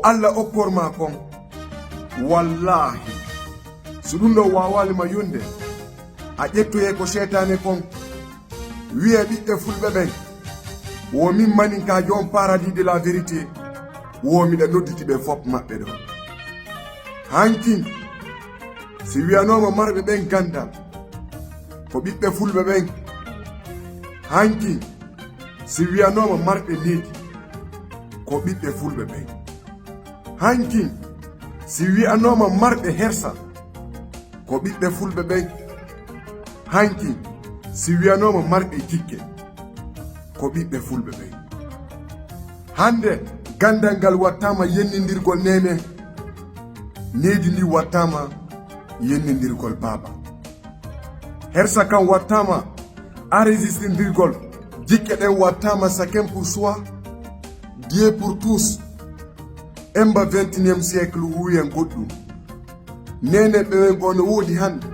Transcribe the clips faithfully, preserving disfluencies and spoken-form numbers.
Allah okkor ma kon. Wallaahi, so ɗum ɗo waawaali ma yonde, a ƴettoyee ko seytaane kon. Wiyee ɓiɓɓe fulɓe ɓen, wo min maninkaajo on, Paradis de la Vérité, wo miɗa nodditi ɓe fop maɓɓe ɗo. Hankin, si wiyanooma marɓe ɓen ganndal, ko ɓiɓɓe fulɓe ɓen. Hankin, si wiyanooma marɓe needi, ko ɓiɓɓe fulɓe ɓen. Hankin, si wiyanooma marɓe hersa, ko ɓiɓɓe fulɓe ɓen. Hankin, si wiyanooma marɓe jikke, ko ɓiɓɓe fulɓe ɓen. Hannde, ganndal ngal wattaama yennindirgol neene, needi ndi wattaama yennindirgol baaba. Hersa kan wattaama enregistrindirgol, jikke ɗen wattaama chacun pour soi, Dieu pour tous. Emba vingt et unième siècle huuyen goɗɗum. Neene ɓe men goo no woodi hannde.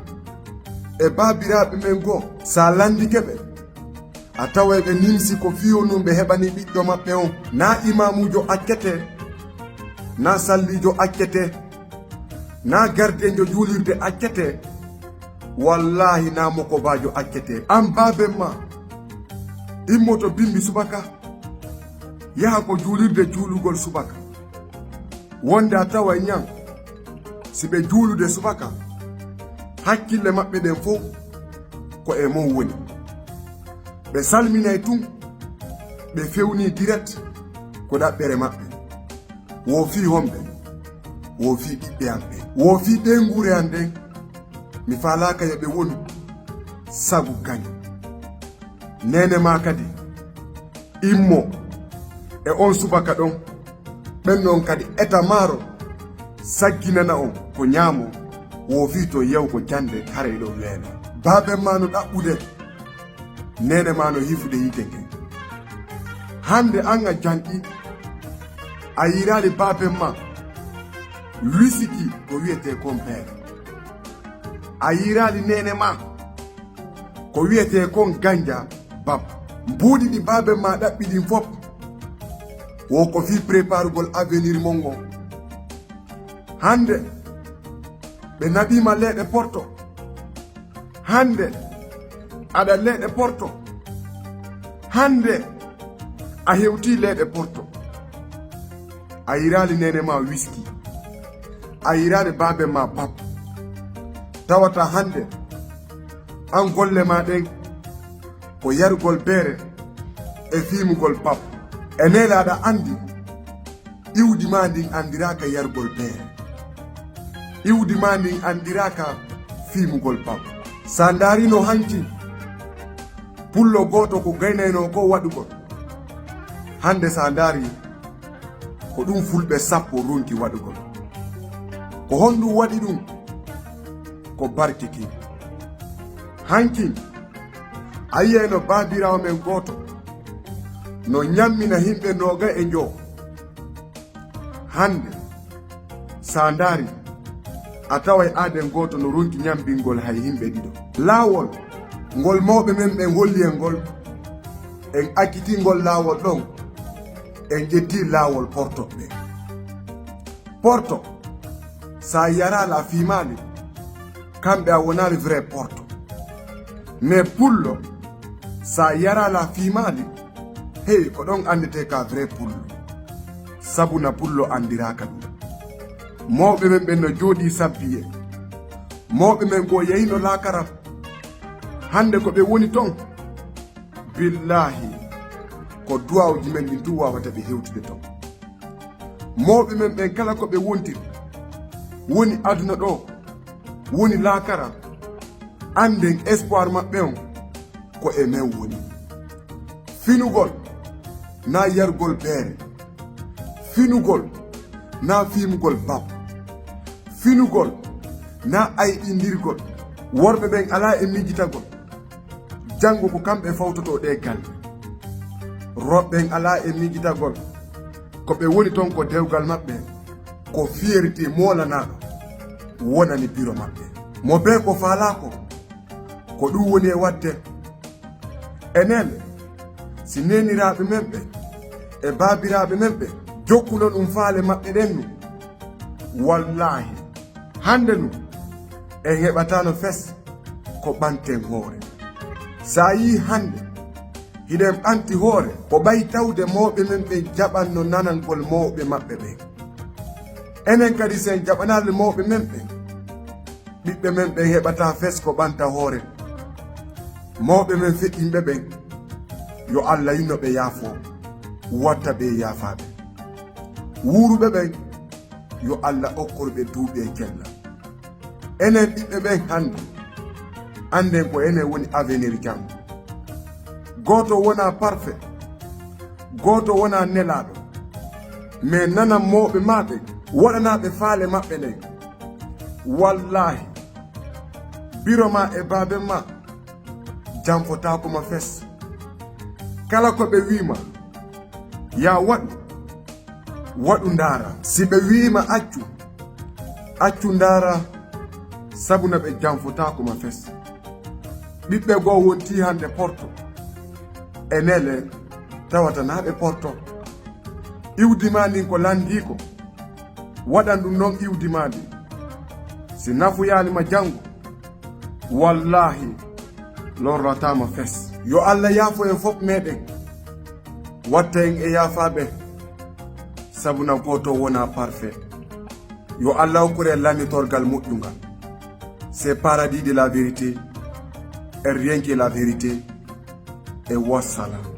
E baabiraaɓe men goo, sa lanndike ɓe, a taway ɓe nimsi ko fii honɗum ɓe heɓani ɓiɗɗo maɓɓe on. Naa imaamuujo accete, naa salliijo accete, naa gardienjo juulirde accete. Wallaahi, naa mokobaajo accete. An baaben ma, immoto bimbi subaka, yaha ko juulirde juulugol subaka. Wonde a taway ñan, si ɓe juulude subaka, hakkille maɓɓe ɗen fow ko e mon woni. Ɓe salminay tun, ɓe fewnii direct ko ɗaɓɓere maɓɓe. Wo fii homɓe? Wo fii ɓiɓɓe an ɓen. Wo fii ɓeynguure an nden. Mi faalaaka yo ɓe wonu sabu kañum. Neene maa kadi, immo e on subaka ɗon. Ɓen non kadi eta maaro sagginana on ko ñaamo, wo fii to yewgo jannde haray ɗon leela. Baaben maa no ɗaɓɓude, neene maa no hifude yiite ngen. Hannde an a janɗi, a yiiraali baaben maa wisiki ko wiyetee kon beere. A yiiraali neene maa ko wiyetee kon ganja bab. Mbuuɗi ɗi baaben maa ɗaɓɓi ɗin fop, wo ko fii préparugol avenir mon ngon. Hannde, ɓe naɓii ma leeɗe porto. Hannde, aɗa leeɗe porto. Hannde, a hewtii leeɗe porto. A yiiraali neene maa wiski. A yiiraali baaben maa bab. Tawata hannde, an golle maa ɗen ko yarugol beere e fiimugol bab. E neelaaɗo anndi, iwdi maa ndin anndiraaka yarugol beere. Iwdi maa ndin anndiraaka fiimugol bab. Sa ndaarino hanki, pullo gooto ko gaynaynoo ko waɗugol. Hannde sa ndaari, ko ɗum fulɓe sappo ronki waɗugol. Ko honɗum waɗi ɗum? Ko barke kin. Hankin, a yiyayno baabiraawo men gooto no ñammina himɓe noogay e njo. Hannde, sa ndaari, a taway aaden gooto no ronki ñambingol hay himɓe ɗiɗo. Laawol ngol mawɓe men ɓen holli en ngol, en accitii ngol laawol ɗon, en ƴettii laawol porto ɓe. Porto, sa yaraali a fiimaali, kamɓe a wonaali vrai porto. Mais pullo, sa yaraali a fiimaali, hey, ko ɗon anndetee ka vrai pullo. Sabu na pullo anndiraaka ɗum. Mawɓe men ɓen no jooɗii sabbiye. Mawɓe men goo yahino laakara. Hannde ko ɓe woni ton. Billaahi, ko duwaawuji men ɗin tun waawata ɓe hewtude ton. Mawɓe men ɓen kala ko ɓe wontiri, woni aduna ɗoo, woni laakara, annden espoir maɓɓe on ko e men woni. Finugol naa yargol beere. Finugol naa fiimugol bab. Finugol naa ayɗindirgol. Worɓe ɓen alaa e miijitagol. Janngo ko kamɓe fawtotoo ɗee galle. Rewɓe ɓen alaa e miijitagol. Ko ɓe woni ton ko dewgal maɓɓe, ko fierté moolanaaɗo wonani biro maɓɓe. Mo bee ko faalaa ko, ko ɗum woni e waɗde. Enen, si neeniraaɓe men ɓe e baabiraaɓe men ɓe Jokkuno ɗum faale maɓɓe ɗen nu. Wallaahi, hannde nu en heɓataano fes ko ɓanten hoore. So a yii hannde hiɗen ɓanti hoore, ko ɓay tawde mawɓe men ɓen jaɓanno nanangol mawɓe maɓɓe ɓen. Enen kadi, so en jaɓanaali mawɓe men ɓen, ɓiɓɓe men ɓen heɓataa fes ko ɓanta hoore. Mawɓe men feƴƴinɓe ɓen, yo Alla yinno ɓe yaafoo, watta ɓe yaafaaɓe. Wuuruɓe ɓen, yo Alla okkor ɓe duuɓi e cella. Enen ɓiɓɓe ɓen hannde, annden ko enen woni avenir janngo. Gooto wonaa parfait, gooto wonaa nelaaɗo, mais nanan mawɓe maa ɓen, waɗanaa ɓe faale maɓɓe ɗen. Wallaahi, biro maa e baaben maa janfotaako ma fes. Kala ko ɓe wii ma, yaa waɗu, waɗu ndaara. Si ɓe wii ma accu, accu ndaara, sabu na ɓe janfotaako ma fes. Ɓiɓɓe goo wontii hannde Porto e Nele, tawata naa ɓe Porto. Iwdi maa ndin ko lanndii ko, waɗan ɗum non iwdi maa ndin. Si nafoyaali ma janngo, wallaahi, lorrataa ma fes. Yo Alla yaafo en fof meɗen, watta en e yaafaaɓe, sabu na gooto wonaa parfait. Yo Alla okkor en lannitorgal moƴƴungal. C'est Paradis de la vérité et rien que la vérité. E wassalam.